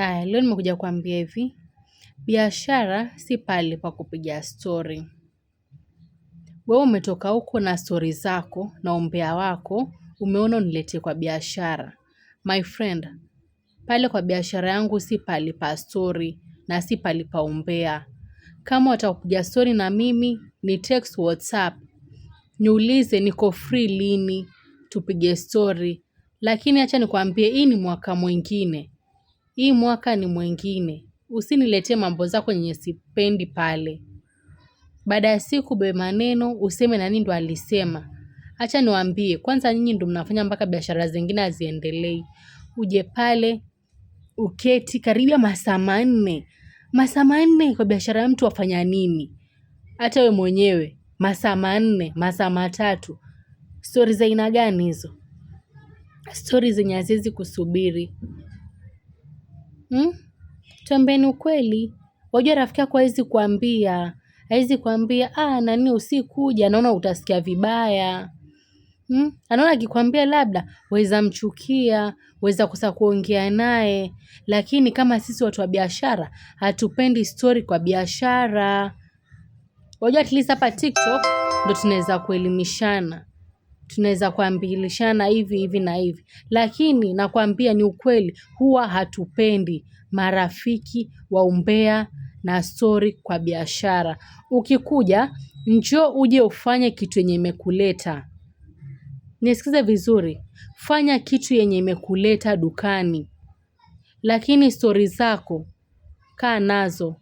Aya, leo nimekuja kuambia hivi, biashara si pale pa kupiga stori. Wewe umetoka huko na stori zako na umbea wako, umeona uniletee kwa biashara. My friend, pale kwa biashara yangu si pali pa stori na si pali pa umbea. Kama watakupiga stori na mimi ni text WhatsApp, niulize niko free lini, tupige stori. Lakini acha nikwambie, hii ni mwaka mwingine, hii mwaka ni mwingine. Usiniletee mambo zako yenye sipendi pale. Baada ya siku be maneno useme nani ndo alisema. Acha niwaambie, kwanza nyinyi ndo mnafanya mpaka biashara zingine haziendelei. Uje pale uketi karibia masaa 4, masaa 4 kwa biashara ya mtu wafanya nini? Hata we mwenyewe masaa 4, masaa 3, stori za aina gani hizo? Stori zenye haziwezi kusubiri. Hmm? Tuambieni ukweli. Wajua rafiki yako hawezi kuambia, hawezi kuambia ah, nani usikuja, naona utasikia vibaya. Hmm? Anaona akikwambia labda waweza mchukia, waweza kosa kuongea naye, lakini kama sisi watu wa biashara hatupendi story kwa biashara. Wajua at least hapa TikTok ndo tunaweza kuelimishana, tunaweza kuambilishana hivi hivi na hivi, lakini nakwambia ni ukweli, huwa hatupendi marafiki wa umbea na story kwa biashara. Ukikuja njoo uje ufanye kitu yenye imekuleta. Nisikize vizuri, fanya kitu yenye imekuleta dukani, lakini stori zako kaa nazo.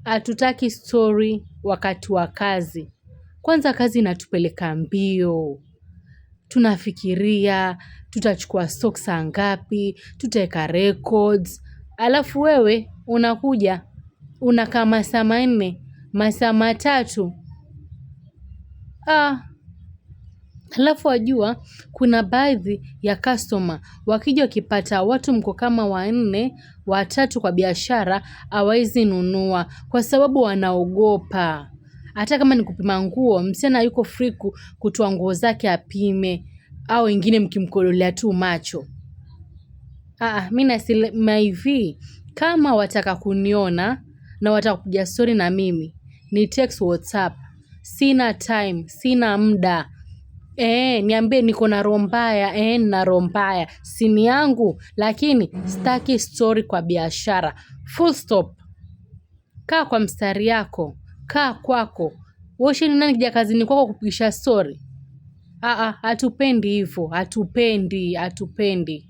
Hatutaki story wakati wa kazi. Kwanza kazi inatupeleka mbio, tunafikiria tutachukua stock saa ngapi, tutaweka records, alafu wewe unakuja unakaa masaa 4, masaa 3. Ah, alafu wajua kuna baadhi ya customer wakija wakipata watu mko kama 4, 3 kwa biashara hawawezi nunua kwa sababu wanaogopa. Hata kama ni kupima nguo, msichana yuko free kutoa nguo zake apime, au wengine mkimkodolea tu macho. Mimi nasema hivi, kama wataka kuniona na wataka kupiga story na mimi, ni text WhatsApp. Sina time, sina muda. Niambie niko na roho mbaya, nina roho mbaya. Simu yangu, lakini sitaki story kwa biashara. Full stop. Kaa kwa mstari yako, kaa kwako. Wewe ni nani kija kazini kwako kupigisha story? Hatupendi hivyo, hatupendi, hatupendi.